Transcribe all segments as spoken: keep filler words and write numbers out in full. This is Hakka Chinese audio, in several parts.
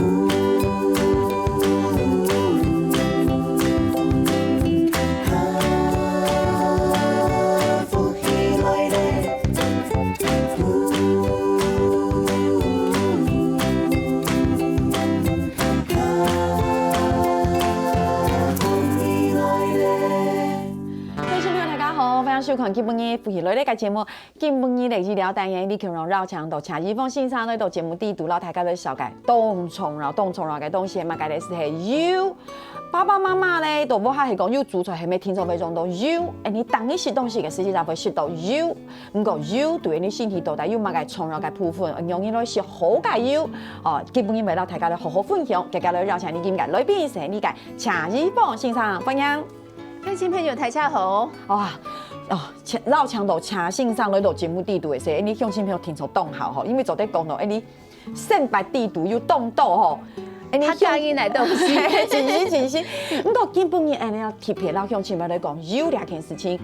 福氣來了。各位觀眾朋友，大家好，歡迎收看今晡日福氣來了个節目。今晡日个醫療單元，李乾龍邀請到謝宜鳳先生來到節目裡肚，摎大家來紹介當重要、當重要个東西，麼个咧？係油。爸爸媽媽咧，都無還係講有煮菜，係毋係定著會用到油？哎，你當你食東西个時節，就會食到油。毋過油對你身體到底有麼个重要个部分，讓你來食好个油？哦，今晡日會摎大家來好好分享，接下來邀請你今日个來賓係你个謝宜鳳先生，歡迎。鄉親朋友，大家好。哇，哦，邀請到謝先生來到節目裡肚个時，哎，你鄉親朋友定著當好吼，因為昨天講到，哎，你 三八地圖有當多吼。哎，你客家人來東西。真是，真是。毋過今晡日，哎，你要特別摎鄉親朋友來講，油這件事情，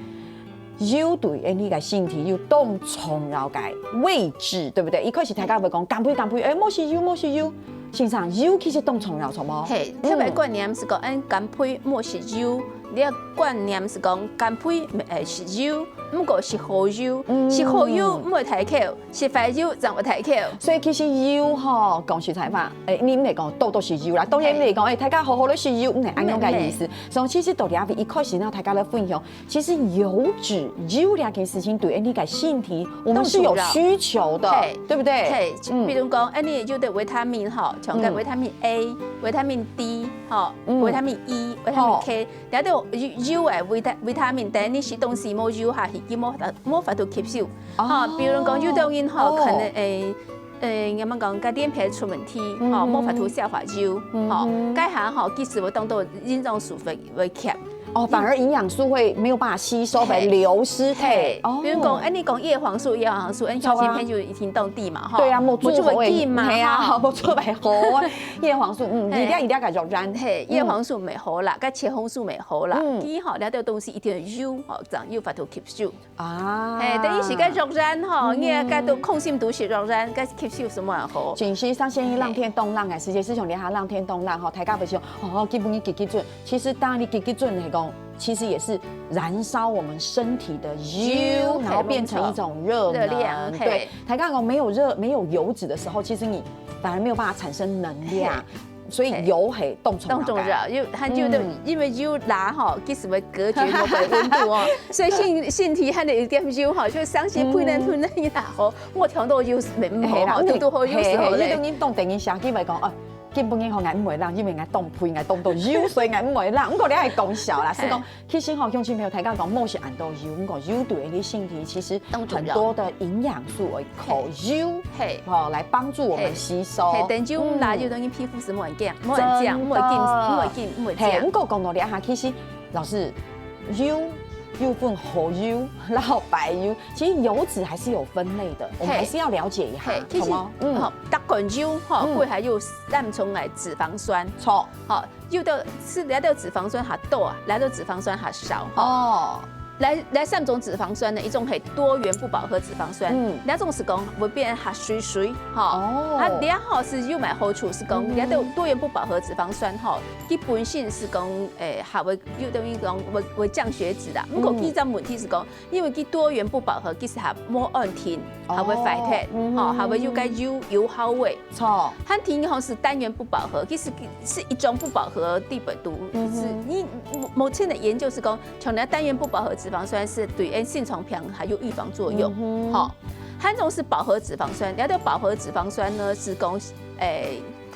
油對哎你个身體有當重要个位置，對不對？一開始大家會講減肥，減肥，哎，莫食油，莫食油。先生，油其實當重要，著無？嘿，嗯。特別觀念係講，嗯，減肥莫食油，你个觀念係講減肥，哎，食油，毋過食好油，嗯。食好油，毋會大口， 食壞油正會大口。所以其實油吼，講實在話，哎，你毋係講多多食油啦，當然毋係講，哎，大家好好來食油，毋係恁樣个意思。所以其實到這位一開始呢，大家來分享，其實油脂、油這件事情對哎你个身體，我們是有需求的，當重要。嘿。對不對？嘿，嗯。比如講，哎，你有的維他命吼，像个嗯。維他命A、維他命D吼，嗯。維他命E、維他命K， 然後都有油个維他-維他命，但你食東西無油下去，佢無法-無法度吸收。哦。吼，比如講有兜人吼，哦。可能，誒，誒，仰般講，該便便出問題，嗯。吼，無法度消化油，嗯。吼，該下吼，其實會當到營養素會-會欠。哦，反而營養素會沒有辦法吸收，嘿。會流失，嘿。哦。比如講，哎，你講葉黃素，葉黃素，哎，著啊。小朋友一定當知嘛，吼。對啊，無注會，無注會緊嘛，嘿啊，吼。無注會好啊。葉黃素，嗯，嘿。一粒一粒个肉眼。嘿，嗯。葉黃素毋係好啦，該茄紅素毋係 好啦，嗯。佢吼，這兜東西一定要油吼，正有法度吸收。啊。嘿，等於係該肉眼吼，嗯。你該都空心度係肉眼，該吸收係無恁好。真係，像現在冷天當冷个時節，係像這下冷天當冷吼，大家會想，哦，今晡日激激顫。其實當你激激顫來講，其實也是燃燒我們身體的油，油，然後變成一種熱能。熱量，嘿。對，大家講沒有熱、沒有油脂的時候，其實你反而沒有辦法產生能量。嘿。 所以油係當重要个。當重要，油，還有个，嗯。因為油熱吼，其實會隔絕某個溫度哦，所以身-身體還有一點油吼，就相信不能不能也好，莫調到油是毋好吼，嘿啦，堵堵好油係好咧。嘿啦，有兜人當等於下去會講，哦，今晡日吼，𠊎毋會冷，因為𠊎當肥，𠊎當多油，所以𠊎毋會冷。毋過你係講笑啦，係講，嘿。 其實吼，鄉親朋友，大家講莫食恁多油，毋過油對你身體其實當重要。很多的營養素會靠油，嘿。吼，來幫助我們吸收。嘿，等於毋拉油，嗯。等於皮膚係無恁靚，無恁靚，真的。無恁緊，無恁緊，無恁靚。嘿，毋過講到這下，其實老師，油有分好油、老白油，其實油脂還是有分類的，我們還是要了解一下，嘿，其實，好嗎？嗯。吼，逐款油吼，嗯。佢還有三種个脂肪酸。著。吼， 有的係這兜脂肪酸較多啊，這兜脂肪酸較少吼。哦。這，這三種脂肪酸呢，一種係多元不飽和脂肪酸，嗯。這種係講會變較水水吼。哦。啊，這吼係有麼个好處，係講，嗯。這兜多元不飽和脂肪酸吼，佢本身係講，誒，還會有等於講會，會降血脂啦。毋過，嗯。佢个問題係講， 因為佢多元不飽和，其實還無恁定，哦，還會壞忒，嗯，吼，還會有个油，油耗位。著。還有一種係單元不飽和，其實係一種不飽和个底背肚，嗯哼。係你目前个研究係講，像該單元不飽和脂肪酸係對咱心臟病還有預防作用，嗯哼。吼。還有一種係飽和脂肪酸，了解飽和脂肪酸呢，係講，誒，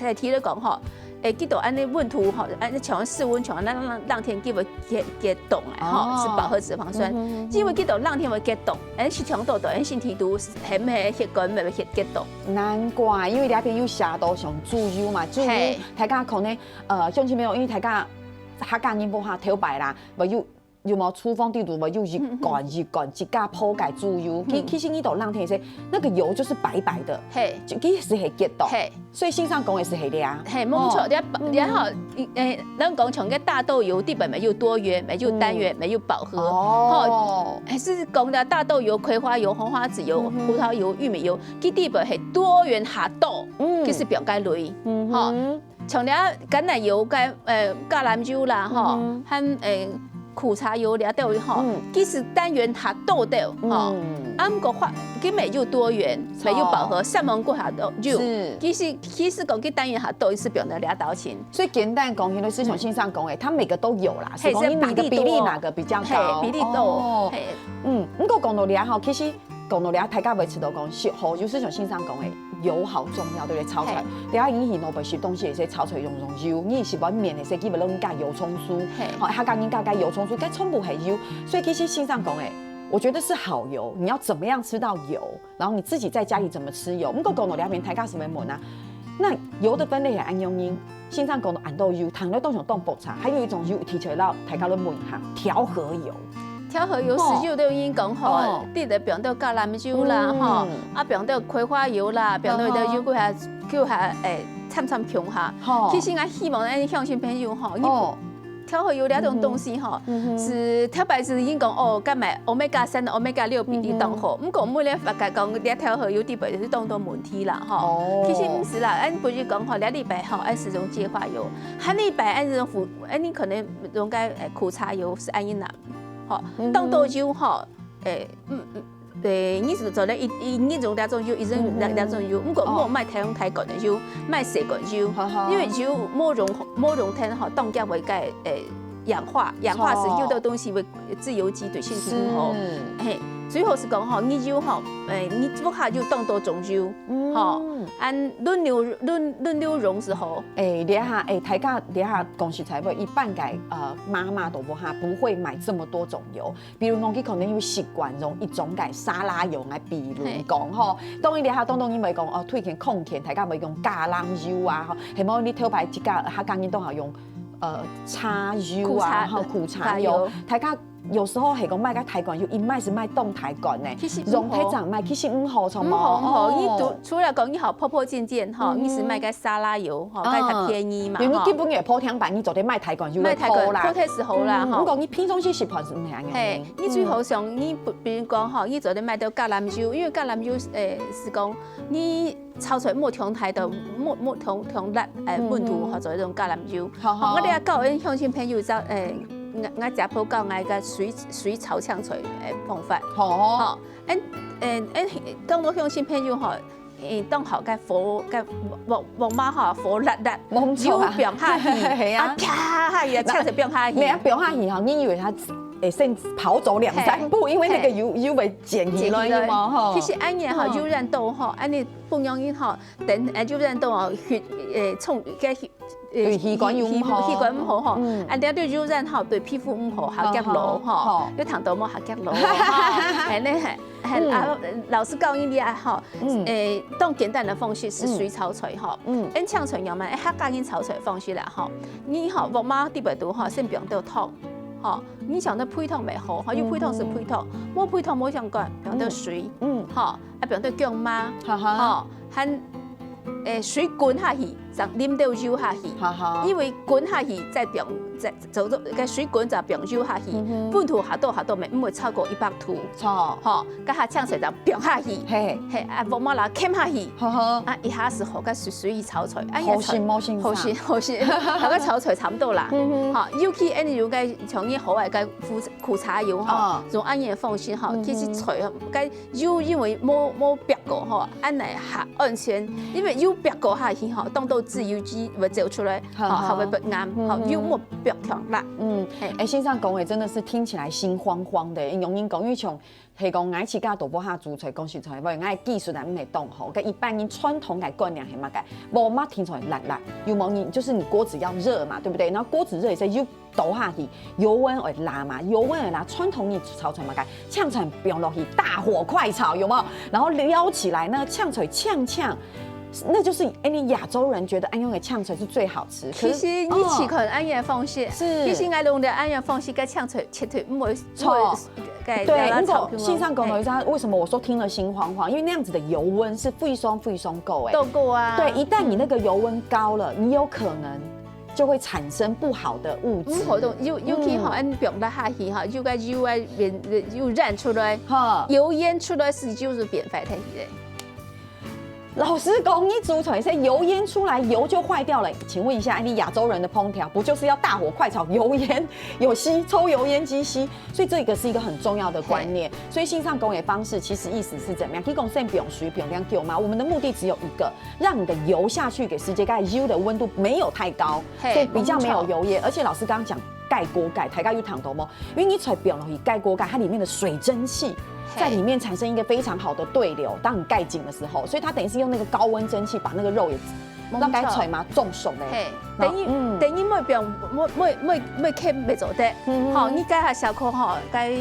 大體來講吼， 誒，佢到恁呢溫度吼，恁呢像室溫，像恁冷，冷天佢會結，結凍啊，吼，哦。係飽和脂肪酸。嗯哼，嗯哼。因為佢到冷天會結凍，誒，係像到到，誒，身體肚，係毋係血管會結，結凍。難怪，因為這片有寫到像豬油嘛，豬油，嘿。大家可能，呃，鄉親朋友，因為大家客家人文化頭擺啦，無有有無廚房底肚無有一罐一罐自家泡个豬油，其其實你都冷天時，那個油就是白白的，嘿，就其實係結凍。嘿，所以先生講个係係啊，嘿，無錯，你你好，誒，咱講像个大豆油，底背沒有多元，沒有單元，沒有飽和，哦，還是講的大豆油、葵花油、紅花籽油、葡萄油、玉米油，佢底背係多元下多，嗯其實表該類，嗯吼。像你橄欖油、橄誒橄欖油啦，吼，還誒苦茶油了都吼，其實單元下多的吼，啊毋過話佢沒有多元，沒有飽和，三文過下都有。是其實其實講佢單元下多，意思表示兩道錢。所以簡單講，因為是像先生講个，它每個都有啦，是嘿講你哪個比例這比例多哪個比較嘿高，比例多哦，嘿，嗯，毋過講到這吼，其實講到這，大家會知道講，是吼，就是像先生講个，油好重要，對不對？炒菜嘿，等下你去外背食東西个時，炒菜用用油，你食碗麵个時，基本上加油蔥酥，嘿好，客家人加加油蔥酥，該全部係油，所以其實先生講个，我覺得是好油，你要怎麼樣吃到油，然後你自己在家裡怎麼吃油。毋過講到這片，大家係會問啊，那油的分類係按樣呢？先生講到恁多油，糖了當然當複雜，還有一種油提出來，大家都問一下，調和油。調和油哦食油都已經講吼哦，你得放到橄欖油啦，嗯吼，啊放到葵花油啦，放到嗯哼油過下，叫下誒，摻摻共下。吼其實𠊎希望咱鄉親朋友吼，你哦，調和油這種東西吼，嗯是頭擺是已經講哦，該買omega三、omega六比例當好，毋過每日發覺講，這調和油底背係當多問題啦，吼。哦其實毋係啦，咱不如講吼，這禮拜吼，咱使用芥花油，下禮拜咱用苦，咱可能用該誒苦茶油係恁樣啦，吼，當多油吼，誒，嗯嗯。對，你係做了一一一種兩種油，一種兩兩種油，毋過莫買太用太乾个油，買細乾油，好好因為油無用無用天吼，當然會該誒氧化，氧化是有的東西會自由基對身體毋好。是，嘿，最好係講吼，你油吼，誒，你屋下有當多種油，嗯吼，按輪流輪輪流用係好。哎，這下哎，大家這下講實在話，一般个呃媽媽都無哈不會買這麼多種油，比如講佢可能有習慣用一種个沙拉油來，比如講吼，當然這下當當因為講哦，推薦控甜，大家會用橄欖油啊，吼，係無你頭擺自家客家人都好用呃茶油啊，苦茶吼苦茶茶油油，大家有時候係講買个大罐油，一買係買當大罐呢，其實毋好用太長買，其實毋好，錯毋好毋好，哦你除除了講你好泡泡漸漸吼，你係買个沙拉油吼，該較便宜嘛吼因為基。本个普通版，你做得買大罐油買大罐啦普。通係好啦吼。嗯毋過你平常時食飯係毋係恁樣嘿呢？，你最好像你比比如講吼，你做得買到橄欖油，因為橄欖油誒係講你炒出來無忒大个無無忒忒辣誒溫度吼，做一種橄欖油。好好我這教𠊎鄉親朋友教誒，𠊎𠊎姐婆教𠊎个水水炒青菜誒方法。好哦，吼，恁誒誒，當我鄉親朋友吼，誒當好該火該鑊鑊鑊嫲吼火辣辣，無錯啊油放下去，係啊啊啪下去啊，青菜放下去你。要放下去吼，你以為它誒先跑走兩三步，因為那個油油會濺起來嘛吼。其實恁樣吼，嗯油染到吼，恁樣不容易吼，等誒油染到吼，血誒衝該血。對，血管又毋好血管毋好吼，嗯啊，這對油染吼，對皮膚毋好，下腳路好好吼，有聽到無下腳路吼，哎，恁樣，哎，啊，老師教你啊吼，嗯誒，當簡單个方式係水炒菜吼，嗯恁青菜樣嘛，哎，客家人炒菜方式啦吼，你吼鑊嫲底背肚吼，先放兜湯，吼，你想到配湯乜好，吼，有配湯係配湯，無配湯無相干，放兜水，嗯吼，啊，放兜薑嫲，哈哈吼，還誒水滾下去，正淋兜油下去，哈哈因為滾下去再放，再走走，該水滾再放油下去，嗯哼溫度下到下到毋毋會超過一百度，錯，吼，該下青菜正放下去，嘿，嘿，啊，鑊嫲啦掔下去，哈哈，啊，一下係好个水水炒菜，啊，好食無先生好食好食，好个炒菜差毋多啦，嗯哼吼，尤其恁樣有个像你好个个苦苦茶油吼哦，用恁樣个方式吼，嗯哼其實菜吼，該油因為無無煏過吼，恁樣較安全，因為油煏過下去吼，當多自由基會走出來，吼，好好還會發炎，吼，嗯哼油無煏強啦。嗯嘿，哎，先生講的真的是聽起來心慌慌的，因為講，因為像係講，𠊎自家都無下煮菜，講實在話，𠊎技術也毋係當好。該一般人傳統个觀念係麼个？鑊嫲聽出來辣辣，有無？你就是你鍋子要熱嘛，對不對？然後鍋子熱一下，油倒下去，油溫會辣嘛，油溫會辣，傳統人炒菜麼个？青菜放落去，大火快炒，有沒有？然後撈起來呢，青菜青青。那就是哎，你亞洲人覺得恁樣个青菜是最好吃。可是其實你試看恁樣个方式，是其實𠊎用个恁樣个方式个青菜絕對毋會，錯毋會，对，該如果炒信上讲了一下，为什么我说听了心慌慌？因为那样子的油温是非常非常高哎。都夠啊。对，一旦你那个油温高了，你有可能就会产生不好的物质。嗯，好多尤尤其吼，嗯恁放落下去吼，又个油啊變又燃出來，哈，油煙出來時就是變壞忒去咧。老实讲，你煮出来是油烟出来，油就坏掉了。请问一下，你亚洲人的烹调不就是要大火快炒，油烟有吸，抽油烟机吸？所以这个是一个很重要的观念。所以信上讲的方式，其实意思是怎么样？提供先不用水，不用这样久嘛。我们的目的只有一个，让你的油下去给时间，该油的温度没有太高，嘿所以比较没有油烟。而且老师刚刚讲盖锅盖，大家有听到吗？因为你菜放落去盖锅盖，它里面的水蒸气嘿在里面产生一个非常好的对流，当你盖紧的时候，所以它等于是用那个高温蒸汽把那个肉也没错让该菜嘛中暑嘞。嘿，然后等於嗯等於莫放莫莫莫莫刻袂做得，嗯吼，你該下小可吼，該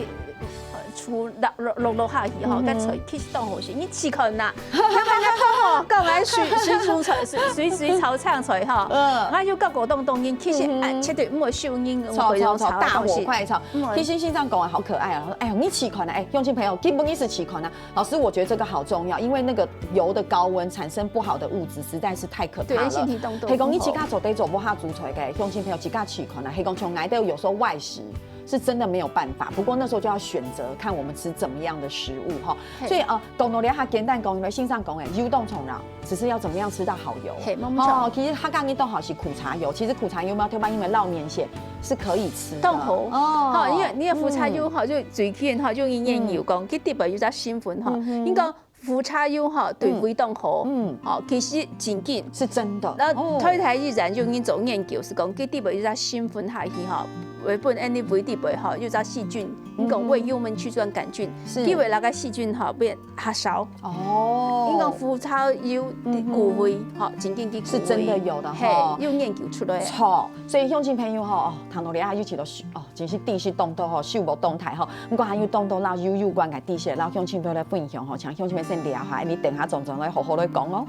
煮落落落落下去吼，嗯該菜其實當好食，你試看呐，那麼那個吼，講來水水煮菜水水水炒青菜吼，嗯那就搞搞當當，其實嗯哎絕對毋會受人炒炒炒，大火快炒。嗯其实信上讲啊，好可爱啊！哎呦，你试看啊，哎，鄉親朋友，今晡日試看啊。老师，我觉得这个好重要，因为那个油的高温产生不好的物质实在是太可怕了。對身體當中係講你自家做得做不下煮菜个，鄉親朋友自家試看啊。係講像𠊎兜有時候外食是真的没有办法，不过那时候就要选择看我们吃怎么样的食物哈。嘿所以呃，讲到這下簡單講，因為先生講的，油當重要，只是要怎么样吃到好油。嘿，沒錯哦，其實客家人都好是苦茶油，其實苦茶油嘛，特別因為老年些是可以吃的。當好哦，吼，因為你个苦茶油吼，就最近吼，就研究講，佢特別有隻新聞吼，嗯哼應該苦茶油吼對胃當好，嗯吼，其實真緊。是真的。那哦台大醫院就研究研究是講，佢特別有隻新聞下去吼，會分恁呢胃特別吼，有隻細菌，你講胃幽門曲菌桿菌，是佢會那個細菌吼變較少。哦，你講苦茶油嗯哼顧胃吼，真緊佢顧胃是真的有的吼嘿，有研究出來。錯，所以鄉親朋友吼，哦，聽到這下又覺得哦，真是知識當多吼，收穫當大吼。毋過還有當多摎油有關个知識，摎鄉親朋友來分享吼，請鄉親朋友先尞下，你等下轉轉來好好來講哦。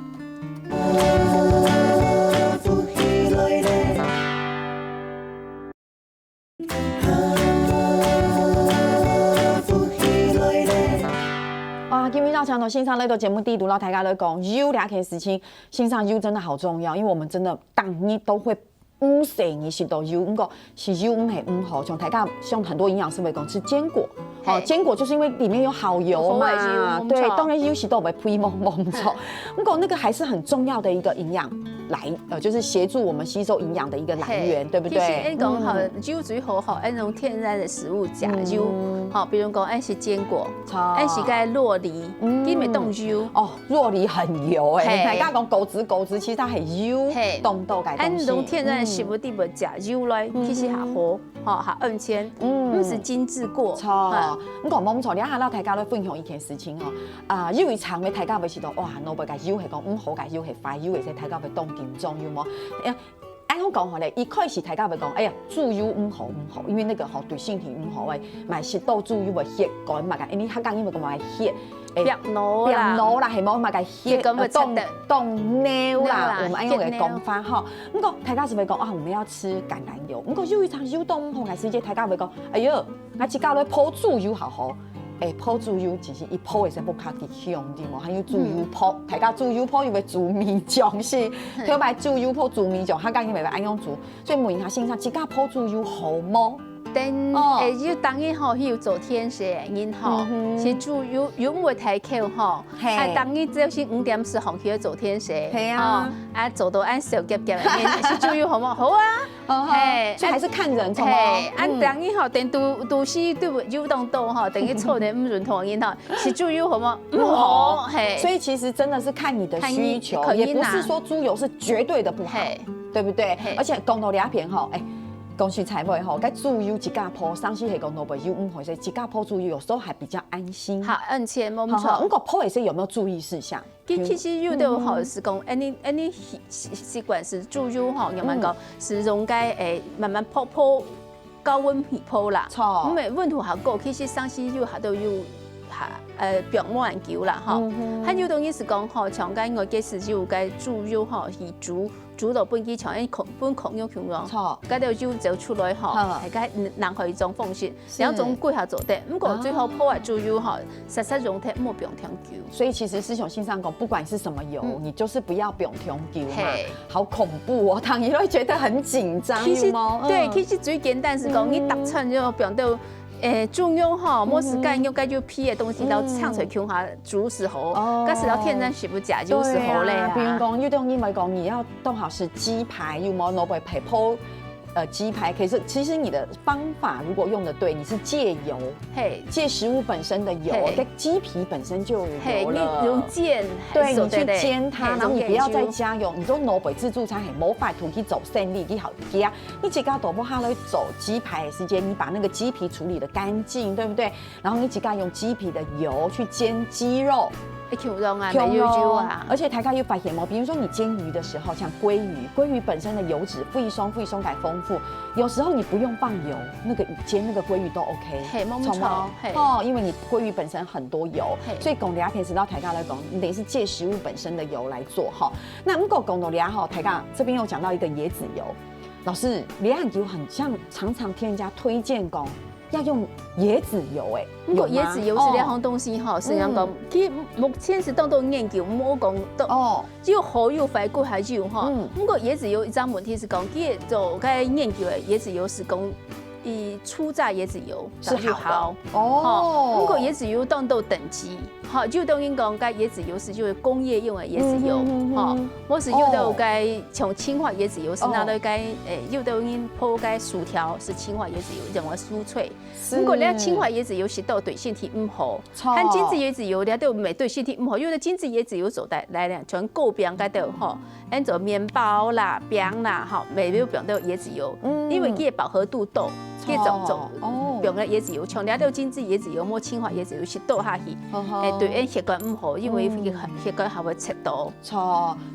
哇，今日邀請到先生來到節目底肚，摎大家來講油這件事情。先生，油真的好重要，因為我們真的當日都會毋細義食到油，毋過食油毋係毋好，像大家像很多營養師會講吃堅果，哦，嘿堅果就是因為裡面有好油嘛，有好个油對，沒錯當然油食到會肥毛毛，沒錯。毋過那個還是很重要的一個營養來，呃，就是協助我們吸收營養的一個來源，嘿對不對？其實恁講吼嗯，油最好吼，恁用天然个食物食油嗯，吼，比如講恁食堅果，錯恁食个酪梨，嗯佢乜當油。哦，酪梨很油哎，嘿大家講果子果子，其實它很油嘿，凍豆改東西。恁用天然个食物底背食油來，嗯其實還好，吼，還安全，嗯毋使精製過。錯嗯，毋過無錯，你還摎大家來分享一件事情哦。啊，有一場个大家會知道，哇，老伯个油係講毋好个油係壞油，係大家會當緊張，有無？哎呀，恁樣講好咧，一開始大家會講，哎呀，豬油毋好毋好，因為那個吼對身體毋好誒，買食到豬油會血管嘛，因為客家人會講嘛血，誒壁腦啦，壁腦啦，係無嘛个血，血管會呃，當切的當尿啦尿啦，我們愛用个講法哈。毋過大家是會講啊，我們要吃橄欖油。毋過有一場油當毋好个時節，大家會講，哎喲，𠊎自家來泡豬油好好。誒，泡豬油其實一泡會使泡較吉凶，對無？還有豬油泡，大家豬油泡又會煮米醬是，特別豬油泡煮米醬，客家人會愛恁樣煮。所以問一下先生，自家泡豬油好無？等哦誒，就當然吼，佢有做甜食个人吼嗯，哼食豬油油毋會太扣吼。嘿啊，當然朝晨五點十項去做甜食，嘿啊吼，啊做到恁瘦夾夾个人，食豬油好無？好啊。哦嘿所以還是看人，好無？嘿，啊，嗯當然吼，等都都市都有當多吼，等於臭的毋認同人吼，食豬油好無？毋毋好好，嘿。所以其實真的是看你的需求，看你也不是說豬油是絕對的不好，嘿對不對嘿？而且講到這片吼，哎，講實在話吼，該豬油自家泡，上次係講老伯油毋好，所以自家泡豬油有時候還比較安心。好，安全，無好好，錯毋。過泡的時候有沒有注意事項？其其實有的吼是講，恁呢恁呢習習習慣是豬油吼，慢慢講是用該誒慢慢泡泡，高溫去泡啦。錯因為溫度較高，其實上次有下都有下，呃，放無恁久啦吼。嗯哼。還有當然係講吼，像該外个係有个豬油吼，去煮，煮到分佢像一孔，分孔肉共樣。著。該兜油走出來吼，好。大概兩，兩種方式，是。兩種都下做得。毋過最好泡个豬油吼，啊。煞煞用忒，莫放忒久。所以其實思雄先生講，不管是什麼油，嗯。你就是不要放忒久嘛。嘿。好恐怖哦，聽起來覺得很緊張，其實，有沒有？對，嗯。其實最簡單係講，你逐餐就放到 誒，豬肉吼，嗯哼。莫係該肉該油皮个東西，然後嗆出來共下煮係好，哦。該係要天然食物價就係好咧啊。對啊，比如講，有種人會講，你要當好係雞排，有無？蘿蔔皮泡，呃，雞排。可是其實你的方法如果用得對，你是借油，嘿。借食物本身的油，嘿。跟雞皮本身就有油了。嘿，你用煎，對，你去煎它，嘿，然後你不要再加油。你做蘿蔔自助餐，嘿，無法度去做生理，你好加。你自家都無下來做雞排的時間，你把那個雞皮處理得乾淨，對不對？ 然後你自家用雞皮的油去煎雞肉，會共樣啊，共樣。沒有油啊。而且大家有發現嗎？比如說你煎魚的時候，像鮭魚，鮭魚本身的油脂非常非常个豐富，有時候你不用放油，那個煎那個鮭魚都OK，嘿，沒錯，著嗎？嘿。哦，因為你鮭魚本身很多油，嘿。所以講這片係摎大家來講，你等於是借食物本身的油來做哈。那如果講到這吼，大家這邊有講到一個椰子油，老師，這樣油很像常常聽人家推薦講， 要用椰子油欸，毋過椰子油係這項東西吼，有嗎？哦。係人講，嗯。佢目前係當多研究，無講到，哦。又好又壞，佢還有吼。嗯。毋過椰子油一隻問題係講，佢做該研究个椰子油係講，以初榨椰子油係好的。就好。哦。吼，毋過椰子油當多等級，吼，就等於講，該椰子油係就係工業用个椰子油，嗯哼，嗯哼。吼，無係有兜該像清華椰子油係拿來該，哦。誒，有兜人泡該薯條係清華椰子油，認為酥脆。 是。毋過你清華椰子油食到對身體毋好，著。還精緻椰子油，你都毋係對身體毋好，因為精緻椰子油做得來咧，像糕餅該兜吼，恁做麵包啦、餅啦，吼，乜有放到椰子油，嗯。因為佢个飽和度高，著。佢種種哦。放个椰子油，像你都精緻椰子油、無清華椰子油食到下去，好好。誒，對，恁血管毋好，因為嗯。血管，血管還會切到。著，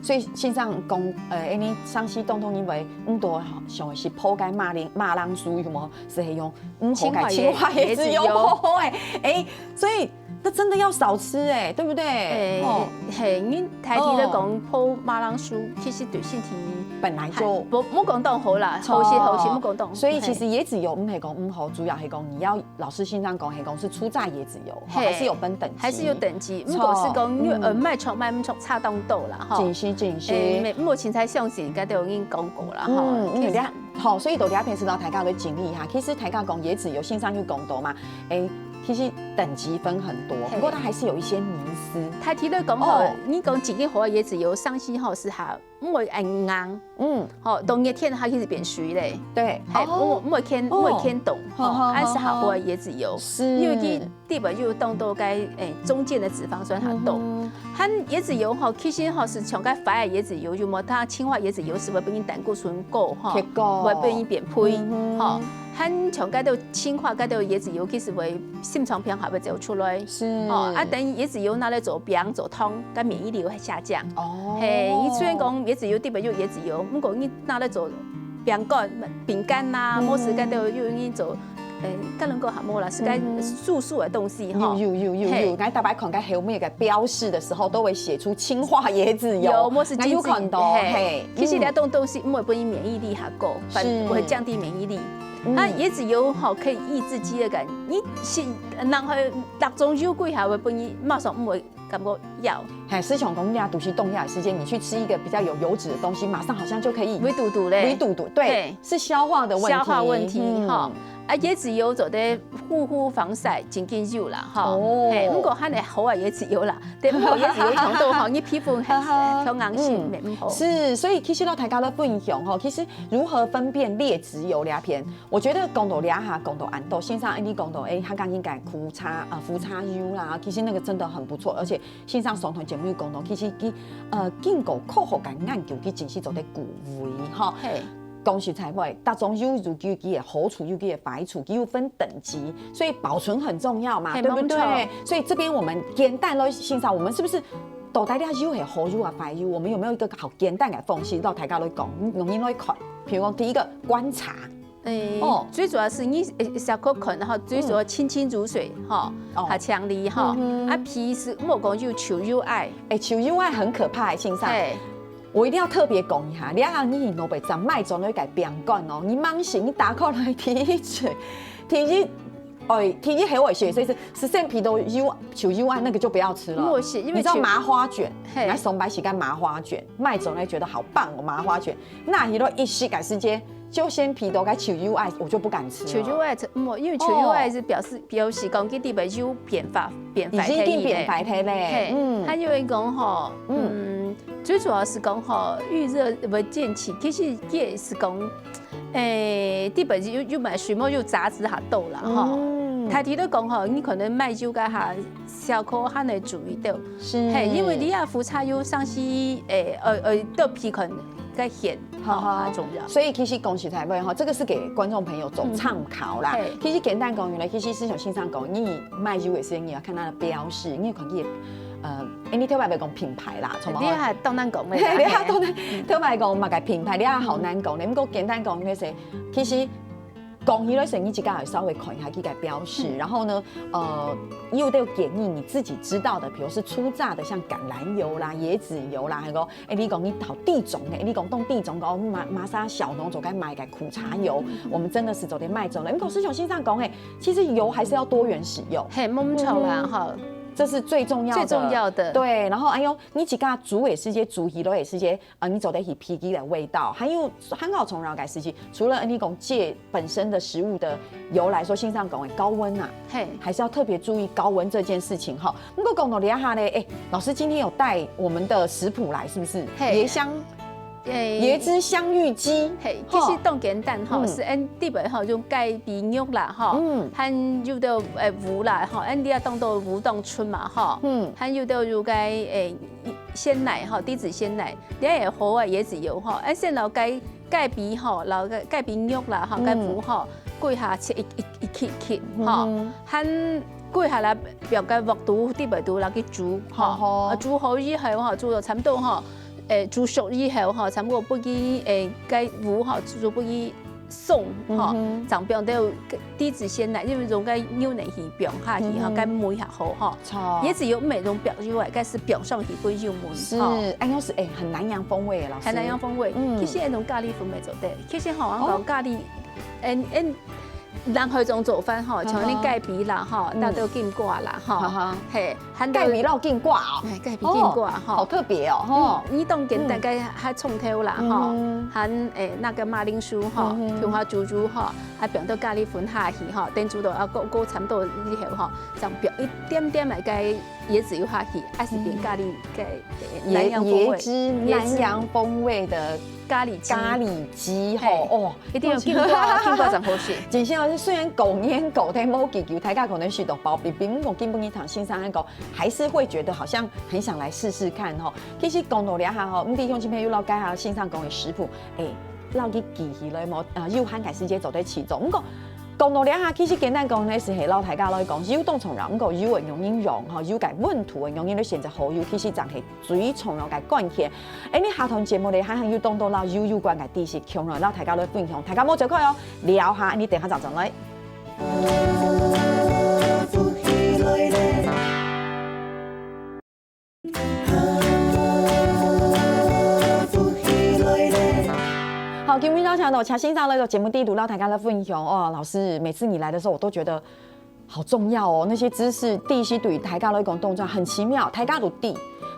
所以先生講，呃，恁呢上次當中因為毋多想係泡該馬鈴，馬鈴薯有無？係用 毋好个，清華椰，清華椰子油，椰子油。毋好欸。誒，所以這真的要少吃欸，對不對？誒，哦。嘿，你大體來講，哦。泡馬鈴薯其實對身體本來就還，無，無講當好啦，著。好些，好些，無講當好。所以其實椰子油毋係講毋好，主要係講你要，老師先生講係講係初榨椰子油，吼，嘿，還是有分等級。還是有等級，著。毋過係講，因為，呃，嗯。賣場賣毋出差當多啦，吼。真是，真是。誒，毋過凊彩相信，應該都有人講過啦，吼。嗯，嗯，其實了 好，所以到這片係摎大家來整理一下。其實大家講椰子油，先生有講到嘛，誒，其實等級分很多，嘿。不過它還是有一些迷思。大體來講吼，哦。你講真个好个椰子油，上市吼係較毋會恁硬，嗯。吼，當熱天它其實變水咧。對，嘿，哦。毋，毋會牽，哦。毋會牽動，吼，好，好，恁係較好个椰子油。好，好。是。因為佢 裡背有當多个，誒，中間个脂肪酸較多。嗯哼。還椰子油吼，其實吼係像該壞个椰子油，有無？它清華椰子油係會分你膽固醇高吼，較高。會分你變肥，嗯哼。吼。還像該兜清華該兜椰子油，其實會心臟病還會走出來。是。吼，啊，等於椰子油拿來做餅、做湯，該免疫力會下降。哦。嘿，你雖然講椰子油裡背有椰子油，毋過你拿來做 餅乾、餅乾啦，嗯。無係該兜有人做，誒，該能夠喊麼啦，係該素素个東西吼。有，有，有，有，有。嘿。𠊎逐擺看該後面个標示的時候，都會寫出清華椰子油。有，無係，𠊎有看到，嘿。嘿。其實這種東西毋會分你免疫力較高，反而會降低免疫力。嗯。啊，椰子油吼，可以抑制飢餓感。你係，然後六種油歸下會分你馬上毋會 感覺枵。嘿，思雄講，你啊，肚屎當枵个時間，你去吃一個比較有油脂的東西，馬上好像就可以。胃堵堵咧。胃堵堵，對，嘿。是消化的問題。消化問題，嗯。吼。啊，椰子油做得護膚防曬，真緊有啦，吼。哦。嘿，毋過還係好个椰子油啦，對，毋過椰子油忒多吼，你皮膚很，哈哈。忒硬性，嗯。乜毋好。是，所以其實摎大家來分享吼，其實如何分辨劣質油這片， 我覺得講到這下，講到恁多，先生恁呢講到，誒，客家人个苦茶啊，苦茶油啦，其實那個真的很不錯，而且先生上段節目有講到，其實佢，呃，經過科學个研究，佢真係做得顧胃吼。嘿。講實在話，逐種油有佢个好處，有佢个壞處，佢有分等級，所以保存很重要嘛，嘿，對不對？沒錯。所以這邊我們簡單來欣賞，我們是不是到底這油係好油啊，壞油？我們有沒有一個好簡單的方式，讓大家來講，嗯，容易來看？比如講，第一個觀察。誒，哦。最主要係你，誒，小可看吼，最主要清清如水吼，哦。較清利吼。嗯哼。啊，皮係莫講又臭又埃。誒，臭又埃很可怕，先生。嘿。我一定要特別講一下，你啊，你去農會站買轉來个餅乾哦，你放心，你打開來第一嘴，第一，哎，第一口个時節係，係先鼻著又，臭又埃，那個就不要吃了。莫食，因為你知道麻花捲，嘿。你上班時間麻花捲，買轉來覺得好棒哦，麻花捲。 拿起來一食个時節，就先鼻著該臭又埃，我就不敢吃了。臭又埃，嗯，因為臭又埃係表示，表示講佢裡背有變化，變化已經變化忒咧。嘿，嗯。還有人講吼，嗯。嗯，最主要係講吼，遇熱會見氣，其實也係講，誒，裡背有，有買水果有雜質較多啦吼。嗯。大體來講吼，你可能買酒个下，小可還會注意到。是。嘿，因為你啊，苦茶油上去，誒，呃，呃，到皮可能 个鹹，吼，好，好。較重要。所以其實講實在話吼，這個是給觀眾朋友做參考啦。嗯。嘿。其實簡單講起來，其實就像先生講，你買油个時間，你要看它的標示，你看佢，呃，誒，你頭擺袂講品牌啦，從你還當難講咧。嘿，你還當難，嗯。頭擺講麼个品牌，你還好難講咧。毋過簡單講，那些，其實 講起來，所以你自家也稍微看一下這個標示，嗯。然後呢，呃，有的建議你自己知道的，比如是初榨的，像橄欖油啦、椰子油啦，還有，誒，你講你討地種的，你講當地種个，哦，瑪，瑪莎小農就該買个苦茶油，嗯。我們真的是做得買走了。因為老師像先生講，誒，其實油還是要多元使用。嘿，無錯啦，嗯。吼。這是最重要的。最重要的。對，然後，哎喲，你自家煮个時節，煮起來个時節， 啊，你做得去鼻佢个味道，還有，還有重要个事情，除了你講借本身的食物的油來說，先生講的高溫啊，嘿。還是要特別注意高溫這件事情哈。不過講到這下呢，誒，老師今天有帶我們的食譜來，是不是？嘿。椰香，誒。椰汁香芋雞。嘿，吼。其實當簡單吼，嗯。係恁裡背吼，用雞髀肉啦吼，嗯。還有兜，誒，芋啦吼，恁裡啊當多芋當春嘛吼，嗯。還有兜有該，誒，鮮奶吼，低脂鮮奶， 你也好啊，椰子油吼，啊，先摎該雞髀吼，摎該雞髀肉啦吼，嗯。該芋吼，歸下切一，一，一塊一塊吼，嗯哼。還歸下來放該鑊肚，裡背肚摎佢煮吼，好好。啊，煮好以後吼，煮到差不多吼，誒，煮熟以後吼，差不多分佢，誒，該芋吼，煮分佢鬆吼，嗯哼。正放到低脂鮮奶，因為用該牛奶去放下去吼，嗯哼。該味較好吼。 錯。椰子油毋係用放油啊，該係放上去分油燜，是，吼。哎，要是，哎，很南洋風味耶，老師。很南洋風味。嗯。其實恁種咖哩粉乜做得。其實吼，哦。𠊎講咖哩，嗯，嗯，南海種做法吼，嗯哼。像恁雞髀啦，吼，嗯。打到金瓜啦，吼，嗯哼。嘿，還有雞髀落金瓜哦。哎，雞髀金瓜，哦，吼。好特別哦，吼。嗯，你當簡單，嗯。該還蔥頭啦，吼，嗯哼。還，哎，那個馬鈴薯，吼，嗯哼。蔥花珠珠，吼，啊，放到咖哩粉下去，吼，等煮到啊，夠，夠差不多以後，吼， 正放一點點个該椰子油下去，還係變咖哩个，嗯。南洋風味。椰，椰汁南洋風味的咖哩雞。咖哩雞吼，嘿。哦。一定要金瓜，金瓜正好食。真正係雖然講言講得無幾久，大家可能食到飽飽飽，毋過今晡日聽先生講，還是會覺得好像很想來試試看吼。其實講到這下吼，毋知鄉親朋友了解下先生講个食譜，誒， 摎佢記起來無？啊，有閒个時節做得試做。毋過，講到這下，其實簡單講呢，係係摎大家來講，油當重要，毋過油个用法吼，油个溫度个用法來選擇好油，其實正係最重要个關鍵。誒，你下段節目呢，還有當多摎油有關个知識，共下摎大家來分享，大家莫走開哦，尞下，你等下正轉來。 好，今晡日邀請到謝先生來到節目裡肚，摎大家來分享哦。老師，每次你來的時候，我都覺得好重要哦。那些知識，知識對大家來講當重要，很奇妙，大家都知，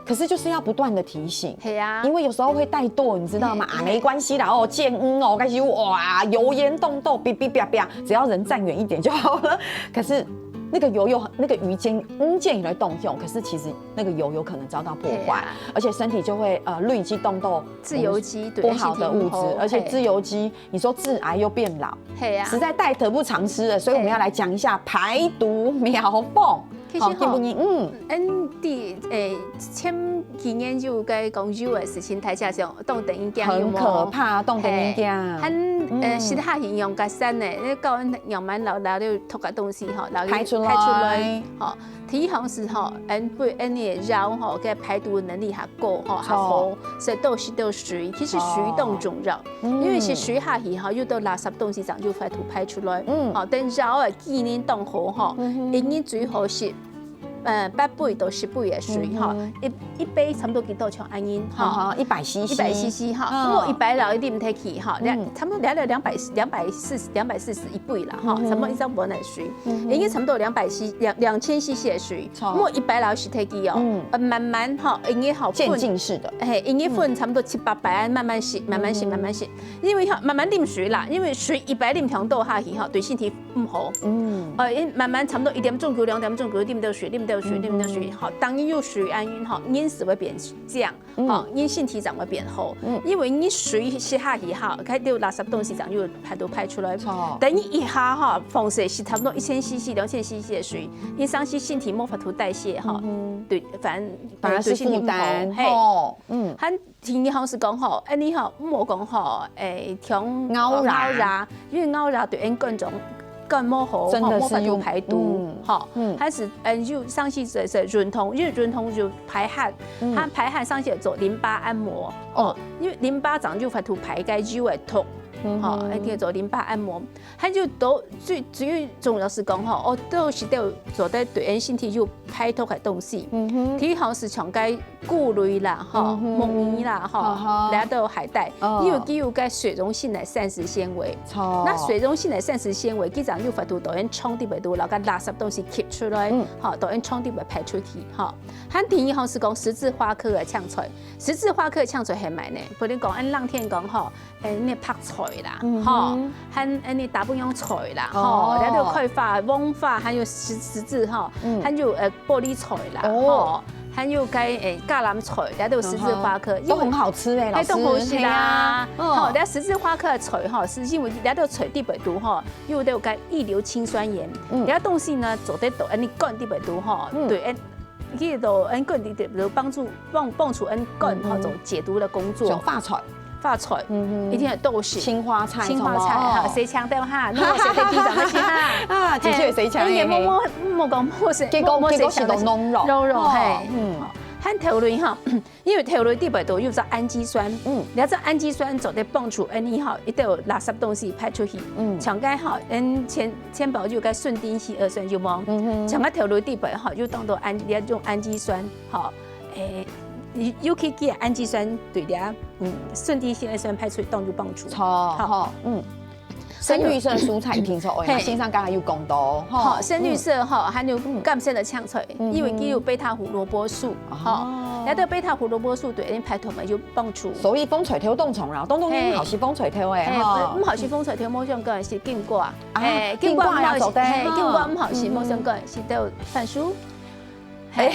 可是就是要不斷的提醒。係啊。因為有時候會怠惰，你知道嗎？嘿。啊，沒關係啦，哦，見魚哦，開始哇，油煙洞洞，嗶嗶啪啪，只要人站遠一點就好了。可是那個油又，那個魚煎，魚煎起來當香，可是其實 那個油有可能遭到破壞，係啊。而且身體就會，呃，累積當多自由基，對，不好的物質，而且自由基，你說致癌又變老，係啊。實在太得不償失了，所以我們要來講一下排毒妙方。其實吼，好，今晡日，嗯。嗯，第，誒，前幾年就該講油个事情，大家想當得人驚，有無？很可怕，當得人驚。嘿，很，呃，嗯。食下去用个酸呢，那高溫用蠻老，然後就吐个東西吼，然後就排出來。排出來，吼。第一項係吼，𫣆分𫣆个腰吼，个排毒能力較高吼，較好，所以多食兜水，其實水當重要，因為係水下去吼，有兜垃圾東西正有法度排出來，吼，等腰个機能當好吼，一日最好係，呃，八杯到十杯个水吼，一一杯差不多幾多像恁樣吼，一百 C C，一百 C C 哈，如果一百六一定得去哈，两差不多两两两百两百四十两百四十一杯啦哈，差不多一张碗来水，应该差不多两百 C 两两千 C C 的水，莫一百六十得去哦，呃慢慢哈，应该好渐进式的，嘿，应该分差不多七八百，慢慢洗，慢慢洗，慢慢洗，因为哈慢慢啉水啦，因为水一百啉太多下去哈，对身体毋好。嗯，呃，慢慢差不多一点钟久、两点钟久，啉到水，啉到水，啉到水，好，当然有水安运哈，饮食会变这样。 吼，你身體正會變好，因為你水食下去哈，該兜垃圾東西正有排都排出來。等你一下哈，放射食差不多一千 C C、两千 C C 的水，你上去身體無法度代謝哈，對，反正反而是負擔，嘿，嗯，還第二項係講吼，哎，你吼，毋好講吼，哎，像咬牙，因為咬牙對人肝臟 肝無好，真的是有排毒，吼，還是嗯有上去是是運動，因為運動有排汗，它排汗上去做淋巴按摩，哦，因為淋巴正有法度排該油个毒，吼，一定做淋巴按摩，還有都最最重要係講吼，哦，都係都做得對人身體有排毒个東西，第一項係像該 菇類啦，吼，木耳啦，吼，這兜海帶，因為佢有該水溶性个膳食纖維。那水溶性个膳食纖維，佢正有法度當然衝滴排毒，然後該垃圾東西吸出來，吼，當然衝滴排排出去，吼。還第二項係講十字花科个青菜，十字花科个青菜係麼个呢？比如講，恁冷天講吼， 誒，那白菜啦，吼，還誒那大西洋菜啦，吼，然後開花、黃花，還有十十字吼，還有誒玻璃菜啦，吼，還有該誒橄欖菜，然後十字花科，都很好吃哎，老師，都好食啦。吼，然後十字花科个菜吼，係因為然後菜裡背肚吼，又都有該異硫氰酸鹽，然後東西呢做得到，誒，你肝裡背肚吼，對，誒， 佢都恁肝裡肚幫助幫幫助恁肝吼做解毒的工作。像花菜，花菜，一定要多食。青花菜，青花菜哈，洗淨掉哈，那麼洗得地上那些哈。啊，的確洗淨。哎，莫莫莫講莫洗，結果結果食到濃肉，濃肉嘿，嗯，還豆類哈。 因為豆類裡背肚有隻氨基酸，嗯，然後這氨基酸做得幫助，誒，你吼，一兜垃圾東西排出去，嗯，像該吼，嗯，前前包有個順丁烯二酸有無？嗯哼，像該豆類裡背吼，有當多氨，你要用氨基酸，吼，誒，尤尤其佢个氨基酸對了，嗯，順丁烯二酸排出去當有幫助，好，好，嗯。 深綠色蔬菜聽說，哎，先生剛才有講到，吼，深綠色吼，還有柑色的青菜，因為佢有貝塔胡蘿蔔素，吼，那對貝塔胡蘿蔔素對人排毒嘛有幫助。所以紅菜頭當重要，當多人毋好食紅菜頭誒，吼，毋好食紅菜頭，無相干係金瓜，誒，金瓜也做得，金瓜毋好食，無相干係豆番薯。 嘿，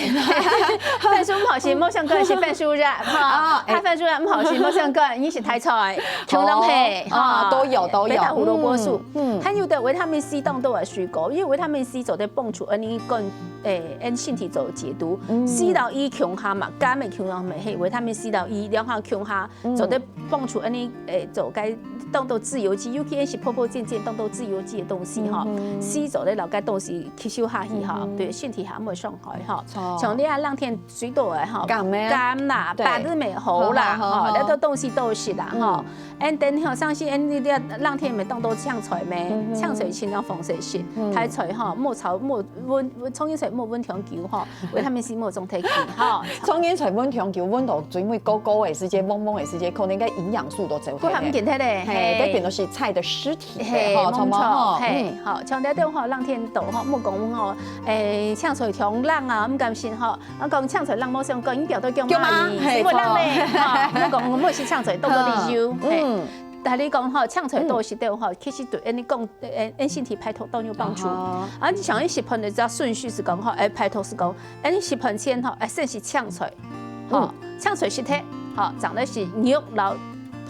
番薯毋好食，無相干係番薯葉，哈，啊，番薯葉毋好食，無相干，你食大菜，全攏係，哈，都有都有，貝塔胡蘿蔔素，嗯，還有个維他命C當多个水果，因為維他命C做得幫助，誒，你肝，誒，誒，身體做解毒，C到E共下嘛，鉀个共下嘛，嘿，維他命C到E兩項共下，做得幫助，誒，你，誒，做該當多自由基，尤其係泡泡煎煎當多自由基个東西哈，C做得摎該東西吸收下去哈，對，身體還會傷害哈。 像你啊，冷天水多个吼，柑啦，白日美猴啦，吼，那兜東西都食啦，吼。And then吼，像係，and你這冷天毋係當多青菜咩？青菜盡量紅色食，大菜吼，莫炒，莫溫，蔥油菜莫溫傷久吼，維他命C莫種忒去吼。蔥油菜溫傷久，溫到水尾高高个時節，濛濛个時節，可能該營養素都走忒。毋見忒咧，嘿，該變到係菜的屍體，嘿，無錯，嘿，好，像這兜吼，冷天到吼，莫講吼， 誒，青菜強冷啊，毋甘心吼。啊，講青菜冷無相干，你表弟叫媽咪，莫冷咧，吼，莫講莫食青菜，當多理由。嗯，但係你講吼，青菜多食兜吼，其實對，誒，你講，誒，誒，身體排毒當有幫助。啊，你像你食飯个這順序係講吼，誒，排毒係講，誒，你食飯前吼，誒，先食青菜，吼，青菜食忒，吼，正來食肉摎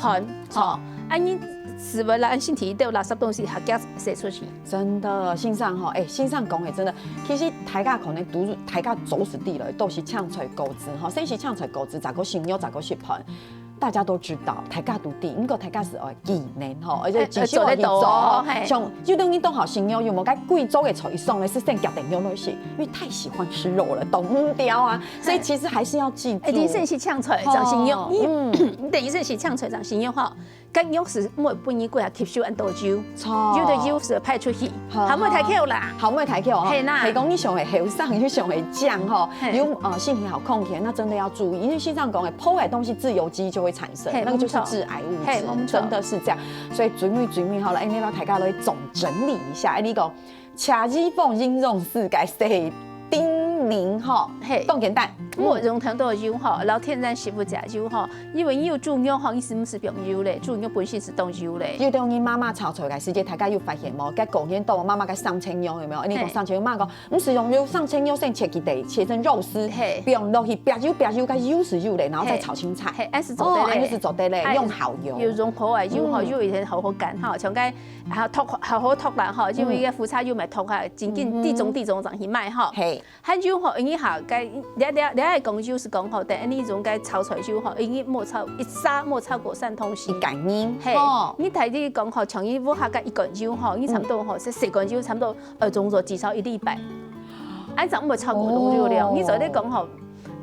飯，吼，啊，你食完了，身體都垃圾東西還加洗出去。 真的，先生吼，誒，先生講个真的，其實大家可能都係大家早時地來，都係青菜高子吼，先係青菜高子，再過食肉，再過食飯。大家都知道，大家都知，毋過大家係愛紀念吼，而且至少愛去做。哎，做得到哦，嘿。像有兜人當好心哦，有無？該貴州个菜一上來係先夾等肉來食，因為太喜歡吃肉了，擋毋掉啊。所以其實還是要記住。一定係食青菜，哦，正先肉。嗯。你等於係食青菜，正先肉吼。該肉係毋會分你過下吸收恁多油，著。有个油係排出去，好，好，毋會忒抾啦。好，毋會忒抾吼。嘿啦。係講你想愛後生，你想愛靚吼，嘿。有，呃，身體好康健，那真的要注意，因為先生講的，破壞東西自由基就會產生，嘿，那個就是致癌物質，沒錯。嘿，沒錯。真的是這樣。所以最尾最尾好了，哎，你老大家來總整理一下，哎，你講，食預防營養師个細叮嚀吼，嘿。當簡單。莫用忒多油吼，然後天然食物加油吼，因為你有豬肉吼，你係毋係放油咧？豬肉本身係當油咧。有兜人媽媽炒菜个時節，大家有發現無？該過年到媽媽个生切肉有沒有？你講，嘿。生切肉，媽講， 毋使用油，生切肉先切佢哋，切成肉絲，嘿。放落去，煏油煏油，該油係油咧，然後再炒青菜。嘿，嘿，恁係做得咧。哦，恁樣係做得咧，哎，用好油。有用好个油吼，嗯。有一點好好揀吼，像該，啊，剁，好好剁啦吼，因為該福茶油買剁啊，真緊，嗯哼。滴種滴種上去賣吼。嘿。還有吼，因為吼，該，你，你，你愛講油係講吼，等你用該炒菜油吼，因為莫超，一儕莫超過三桶水。一個人，嘿，哦。你大體講吼，像你屋下个一個油吼，你差不多吼，嗯。係四個油差不多 愛用做至少一禮拜。恁樣毋會超過當久了。哦。你做得講吼，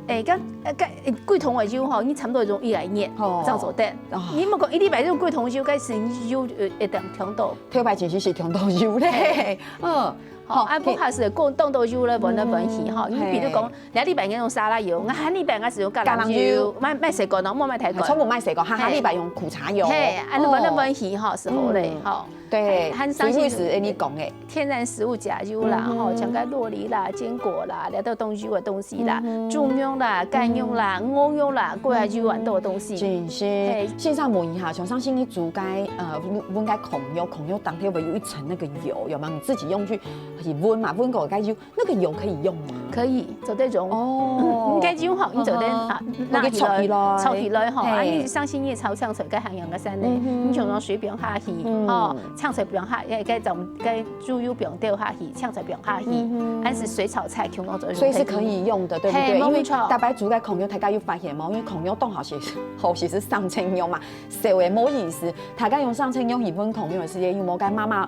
哎，該，該，哎，幾桶个油吼，你差不多用一個月，哦。正做得。哦。你莫講一禮拜用幾桶油，該係油，呃，一定忒多。頭擺其實係忒多油咧。嘿。嗯。吼，好，啊，毋過係講當多油咧，換來換去吼。嗯，你比如講，嘿。兩禮拜用沙拉油，啊，下禮拜係用橄欖油，橄欖油。莫，莫細罐哦，莫買太罐。全部莫細罐，下，下禮拜用苦茶油。嘿，啊，你換來換去吼，哦。係好咧，嗯。吼。 對，嘿，還有上新最尾係你講个。天然食物加油啦，嗯哼。吼，像該酪梨啦、堅果啦，這兜當油个東西啦，嗯哼。豬肉啦、雞肉啦、嗯。鵝肉啦，過來油恁多个東西。真係。嘿。先生問一下，像上新你煮該，呃，燜，燜該炕肉，炕肉當中會有一層那個油，有沒有？你自己用去，去燜嘛，燜過該油，那個油可以用嗎？可以，做得用。哦。嗯，該油吼，你做得，嗯哼。啊，拿起來，拿起來。炒起來吼，嘿。啊，你上新你炒青菜，該還有个三呢，嗯哼。你就用水放下去，嗯。吼， 青菜放下，該，該種，該豬油放掉下去，青菜放下去，嗯哼。還係水炒菜，共樣做得。所以是可以用的，對不對？嘿，沒錯。因為大家煮个炕肉，大家有發現無？因為炕肉當好食，好食係生切肉嘛，燒个無意思。大家用生切肉去燜炕肉个時節，有無？該媽媽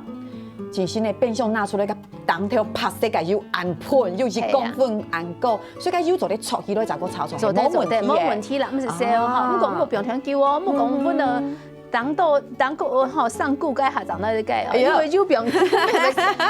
精心个冰箱拿出來个，當頭白色个又恁噴，又一公分恁高，所以該油做得炒起來，再過炒出來，做得，做得，無問題耶。無問題啦，毋使燒吼。啊。毋過莫放忒久哦，莫講燜了。嗯。 當多，當久吼，上久該下長到該哦，哎呀。因為有病，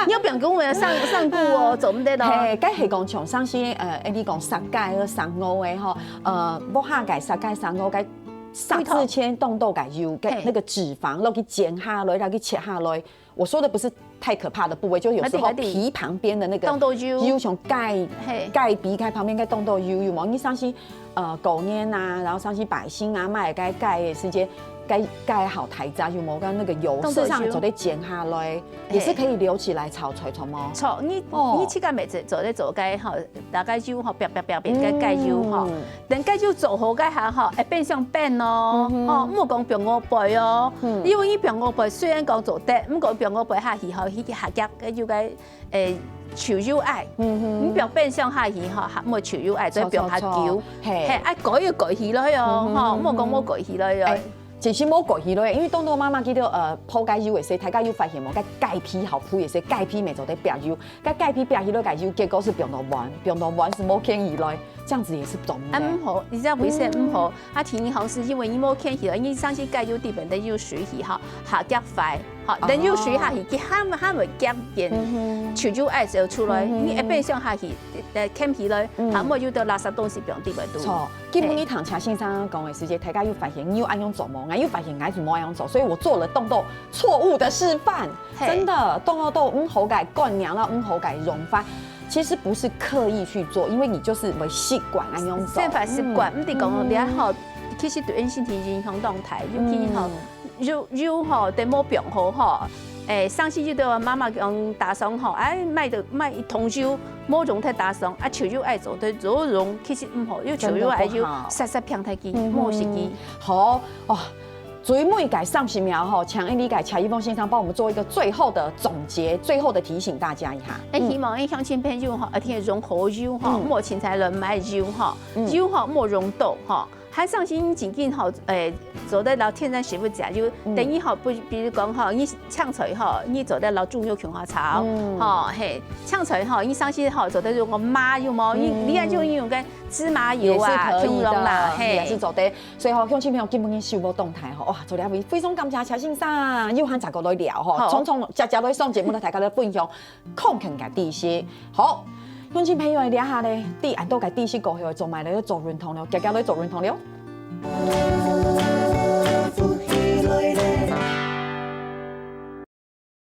有病講話上，上久哦，做毋得咯。嘿，該係講像上新，呃，你講沙雞个、生鵝个吼，呃，屋下个沙雞、生鵝个，殺之前當多个油，該，嘿。那個脂肪，落去剪下來，落去切下來。我說的不是太可怕的部位，就有時候，那對，那對。皮旁邊的那個當多油。油像雞，嘿。雞皮該旁邊該當多油，有無？你上新 呃，過年啊，然後上新拜神啊，買該雞个時節，該，該好大隻，有無？該那個油，當多油。事實上做得剪下來，也是可以留起來炒菜，著無？著，你，哦。你自家乜做，做得做該吼，大概油吼，煏煏煏煏，該，該油吼。嗯。等該油做好該下吼，會變相冰哦，嗯哼。吼，毋好講放外背哦。嗯。因為你放外背，雖然講做得，毋過放外背下去吼，佢下腳該油該 欸，樹油愛，嗯哼。你放冰箱下去吼，還無樹油愛，再放較久。著，著，著。嘿。嘿，愛蓋一蓋起來哦，嗯哼，吼，嗯哼。莫講無蓋起來哦。欸，其實無蓋起來，因為當多媽媽記得，呃，泡該油个時，大家有發現無？該雞皮好鋪个時，雞皮乜做得煏油，該雞皮煏起來个油，結果係放到碗，放到碗係無牽起來，這樣子也是做毋得。啊，毋好，你知道為什麼毋好？嗯。啊，第一項係因為你無牽起來，你上去該油底本來有水氣吼，下腳壞。 好，哦。等有水下去，佢還，還會夾緊，嗯哼。樹油愛燒出來，嗯哼。你一冰箱下去，呃，牽起來，嗯。還無有兜垃圾東西放底背肚。著，今晡日聽陳先生講个時節，大家有發現，你有恁樣做無？𠊎有發現，𠊎就無恁樣做，所以我做了當多錯誤的示範。嘿。真的，當多都毋好个觀念啦，毋好个用法。其實不是刻意去做，因為你就是會習慣恁樣做。生活習慣，嗯。毋係講，嗯。你看吼，其實對人身體影響當大，尤其吼，嗯。 油，油吼，等無放好吼，欸，上次有兜媽媽講打爽吼，欸，買兜，買一桶油，無用忒打爽，啊，樹油愛做得做用，其實毋好，因為樹油愛油，真的不好。煞煞放忒佢，嗯哼。無食佢。好，哦，最尾个三十秒吼，請𫣆俚个謝一峰先生幫我們做一個最後的總結，最後的提醒大家一下。欸，嗯。希望𫣆鄉親朋友吼，一定愛用好油吼，嗯。莫凊彩亂買油吼，嗯。油吼，莫用多吼。還上身正經吼，誒，做得摎天然食物食，就等於吼，不，比如講吼，你青菜吼，你做得摎豬肉共下炒，吼，嘿，青菜吼，你上身吼，做得用个麻油無？你，你愛就用个芝麻油啊，也是可以的，共樣啦，嘿。也是做得。所以吼，鄉親朋友，今晡日收穫當大吼，哇，做了非常感謝謝先生，有閒再過來聊吼，好。常常常常來上節目，同大家來分享 康健个知識。好，鄉親朋友，這下呢，知恁多个知識過後，做麼个來做運動了？遽遽來做運動了。